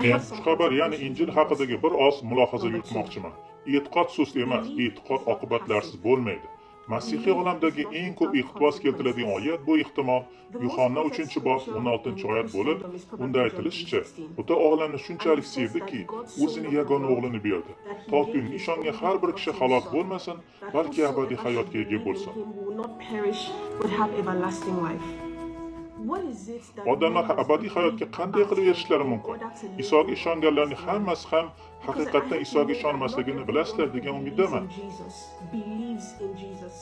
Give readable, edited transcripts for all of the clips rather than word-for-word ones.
Men xushxabar, ya'ni Injil haqidagi bir oz mulohaza yuritmoqchiman. E'tiqod sust emas, e'tiqod oqibatlarsiz bo'lmaydi. Masihiy olamdagi eng ko'p iqtibos keltiriladigan oyat bu, ehtimol, Yuhanna 3-bob 16-oyat bo'lib, unda aytilishicha, Xudo olamni shunchalik sevdiki, o'zining yagona o'g'lini berdi, toki unga ishongan har bir kishi halok bo'lmasin, balki abadiy hayotga ega bo'lsin. Will not perish but have everlasting life. What is it that Odamlar abadiy hayotga qanday qilib erishishlari mumkin? Isoga ishonganlarning hammasi ham haqiqatdan Isoga ishonmasligini bilasizlar degan umiddaman. Jesus believes in Jesus.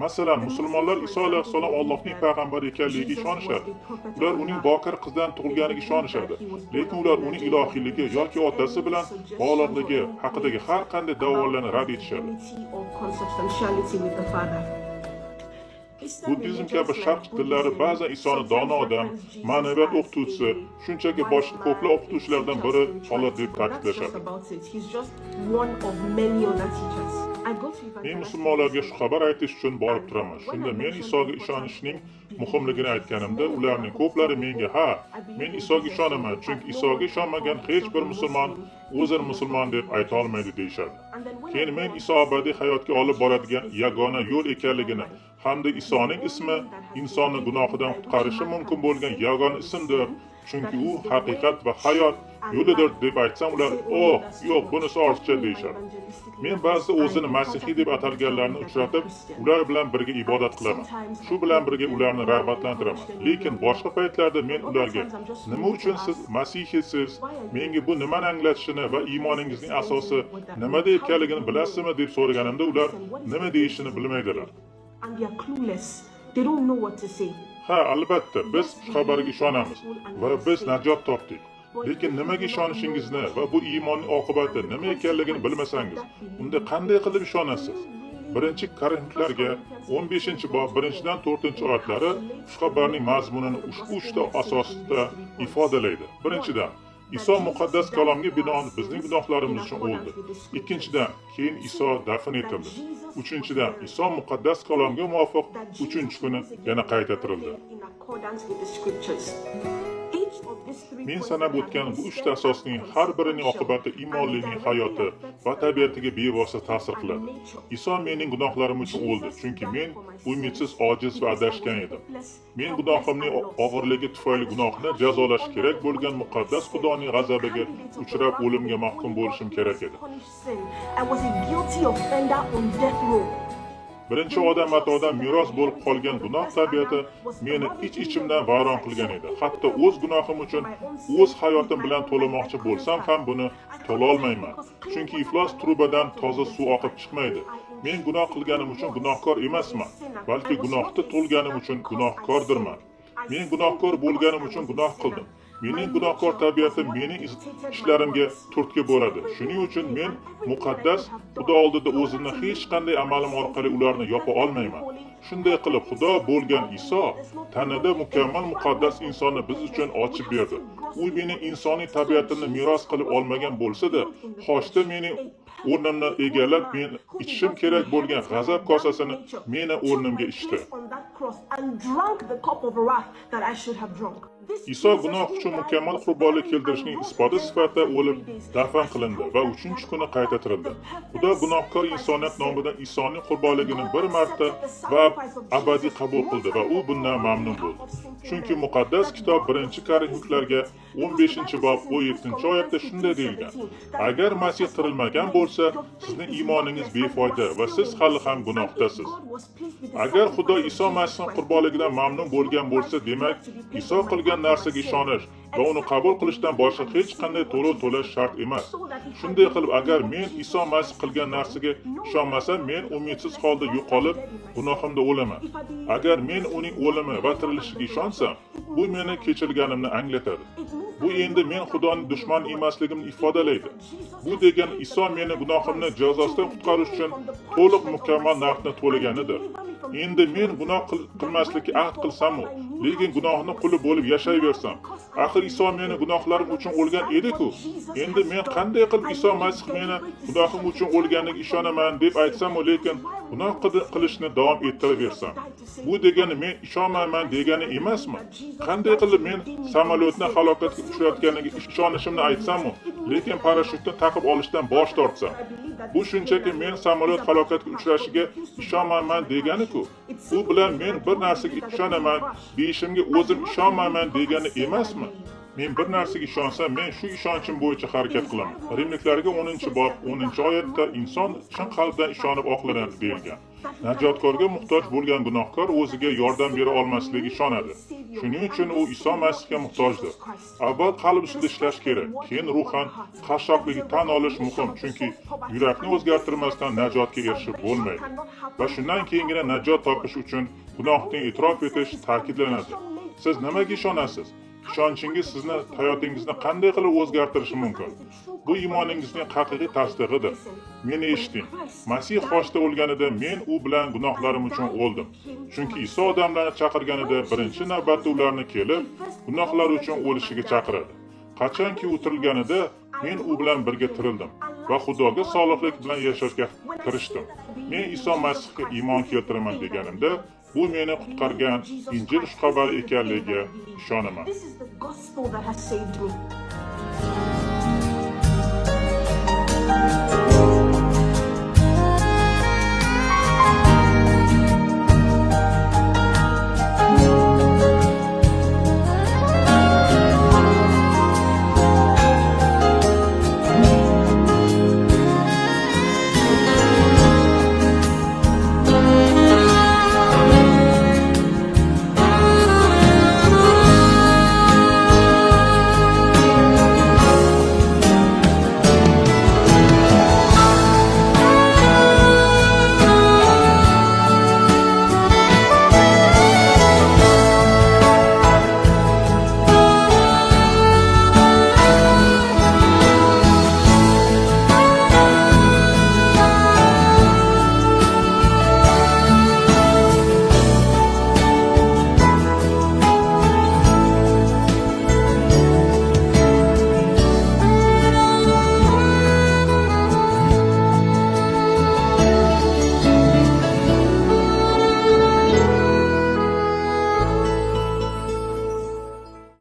Masalan, musulmonlar Iso alayhissalom Allohning payg'ambari ekanligiga ishonishadi. Ular uning bokir qizdan tug'ilganiga ishonishadi. Lekin ular uning ilohiyligi yoki otasi bilan bog'liqligi haqidagi har qanday da'volarni rad etishadi. Unity or consubstantiality with the Father. Buddizm kabi sharq dinlari ba'zan Isoni dono odam, ma'naviyat o'qituvchisi, shunchaki boshqa ko'plab o'qituvchilardan biri xolos deb ta'kidlashadi. He's just one of many other teachers. I go to Men musulmonlarga shu xabar aytish uchun borib turaman. Shunda men Isoga ishonishning muhimligini aytganimda, ularning ko'plari menga: "Ha, men Isoga ishonaman, chunki Isoga ishonmagan hech bir musulmon o'zini musulmon deb ayta olmaydi", deyishadi. Keyin men Iso abadiy hayotga olib boradigan yagona yo'l ekanligini hamda Isoning ismi insonni gunohidan qutqarishi mumkin bo'lgan yagona ismdir, chunki u haqiqat va hayot yo'lidir deb aytsam, ular: "Oh, yo'q, bunisi ortiqcha", deyishadi. Men ba'zida o'zini masihiy deb atalganlarni uchratib, ular bilan birga ibodat qilaman. Shu bilan birga ularni rag'batlantiraman. Lekin boshqa paytlarda men ularga: "Nima uchun siz masihiysiz? Menga bu nimani anglatishini va iymoningizning asosi nimada ekanligini bilasizmi?" deb so'raganimda, ular nima deyishini bilmaydilar. And they are clueless. They don't know what to say. Ha, albatta, biz xushxabarga ishonamiz va biz najot topdik. Lekin nimaga ishonishingizni va bu iymonning oqibati nima ekanligini bilmasangiz, unda qanday qilib ishonasiz? Birinchi Korinflarga 15-bob 1-dan 4-oyatlari xushxabarning mazmunini ushbu uchta asosda ifodalaydi. Birinchidan, Iso muqaddas kalomga binoan bizning gunohlarimiz uchun o'ldi. Ikkinchidan, keyin Iso dafn etildi. Uchinchidan, Iso muqaddas kalomga muvofiq uchinchi kuni yana qayta tirildi. In accordance with the scriptures. Each of these three Men sanab o'tgan bu uchta asosning har birining oqibati iymonlining hayoti va tabiatiga bevosita ta'sir qiladi. Iso mening gunohlarim uchun o'ldi, chunki men umidsiz, ojiz va adashgan edim. Men gunohimning og'irligi tufayli gunohni jazolash kerak bo'lgan muqaddas Xudoning g'azabiga uchrab, o'limga mahkum bo'lishim kerak edi. I was a guilty offender on death row. Birinchi odam atodan meros bo'lib qolgan gunoh tabiati meni ich-ichimdan vayron qilgan edi. Hatto o'z gunohim uchun o'z hayotim bilan to'lamoqchi bo'lsam ham, buni to'lolmayman. Chunki iflos trubadan toza suv oqib chiqmaydi. Men gunoh qilganim uchun gunohkor emasman, balki gunohda tug'ilganim uchun gunohkordirman. Men gunohkor bo'lganim uchun gunoh qildim. Mening gunohkor tabiatim mening ishlarimga turtki bo'ladi. Shuning uchun men muqaddas Xudo oldida o'zimni hech qanday amalim orqali ularni yopa olmayman. Shunday qilib, Xudo bo'lgan Iso tanada mukammal muqaddas insonni biz uchun ochib berdi. U mening insoniy tabiatimni meros qilib olmagan bo'lsa-da, xochda mening o'rnimni egallab, men ichishim kerak bo'lgan g'azab kosasini meni o'rnimga ichdi. On that cross and drank the cup of wrath that I should have drunk. Iso gunoh uchun mukammal qurbonlik keltirishning isboti sifatida o'lib, dafn qilindi va uchinchi kuni qayta tirildi. Xudo gunohkor insoniyat nomidan Isoning qurbonligini bir marta va abadiy qabul qildi va u bundan mamnun bo'ldi. Chunki muqaddas kitob 1 Korinflarga 15-bob 17-oyatda shunday deyilgan: "Agar Masih tirilmagan bo'lsa, sizning iymoningiz befoyda va siz hali ham gunohdasiz." Agar Xudo Iso Masihning qurbonligidan mamnun bo'lgan bo'lsa, demak, Iso qilgan narsaga ishonish va uni qabul qilishdan boshqa hech qanday to'lov to'lash shart emas. Shunday qilib, agar men Iso Masih qilgan narsaga ishonmasam, men umidsiz holda yo'qolib, gunohimda o'laman. Agar men uning o'limi va tirilishiga ishonsam, bu meni kechirilganimni anglatadi. Bu endi men Xudoning dushmani emasligimni ifodalaydi. Bu degani Iso meni gunohimni jazosidan qutqarish uchun to'liq mukammal narxni to'laganidir. Endi men gunoh qilmaslikka ahd qilsam-u, lekin gunohni quli bo'lib yashayversam, axir Iso meni gunohlarim uchun o'lgan edi-ku. Endi men qanday qilib Iso Masih meni gunohim uchun o'lganiga ishonaman deb aytsam-u, lekin gunoh qilishni davom ettiraversam? Bu degani men ishonmayman degani emasmi? Qanday qilib men samolyotni halokatga uchrayotganiga ishonishimni aytsamu, lekin parashyutni taqib olishdan bosh tortsam? Bu shunchaki men samolyot halokatga uchrashiga ishonmayman degani-ku. Bu bilan men bir narsaga ishonaman deyishimga o'zim ishonmayman degani emasmi? Men bir narsaga ishonsam, men shu ishonchim bo'yicha harakat qilaman. Rimliklarga 10-bob 10-oyatda inson chin qalbdan ishonib oqlanadi deyilgan. Najotkorga muhtoj bo'lgan gunohkor o'ziga yordam bera olmasligiga ishonadi. Shuning uchun u Iso Masihga muhtojdir. Avval qalb ustida ishlash kerak, keyin ruhan qashshoqlikni tan olish muhim, chunki yurakni o'zgartirmasdan najotga erishib bo'lmaydi. Va shundan keyingina najot topish uchun gunohni e'tirof etish ta'kidlanadi. Siz nimaga ishonasiz? Ishonchingiz sizni hayotingizni qanday qilib o'zgartirishi mumkin? Bu iymoningizning haqiqiy tasdig'idir. Meni eshiting. Masih xochda o'lganida men u bilan gunohlarim uchun o'ldim. Chunki Iso odamlarni chaqirganida birinchi navbatda ularni kelib, gunohlari uchun o'lishiga chaqiradi. Qachonki u tirilganida men u bilan birga tirildim va Xudoga solihlik bilan yashashga kirishdim. Men Iso Masihga iymon keltiraman deganimda, bu meni qutqargan Injil xushxabari ekanligiga ishonaman. This is the gospel that has saved me.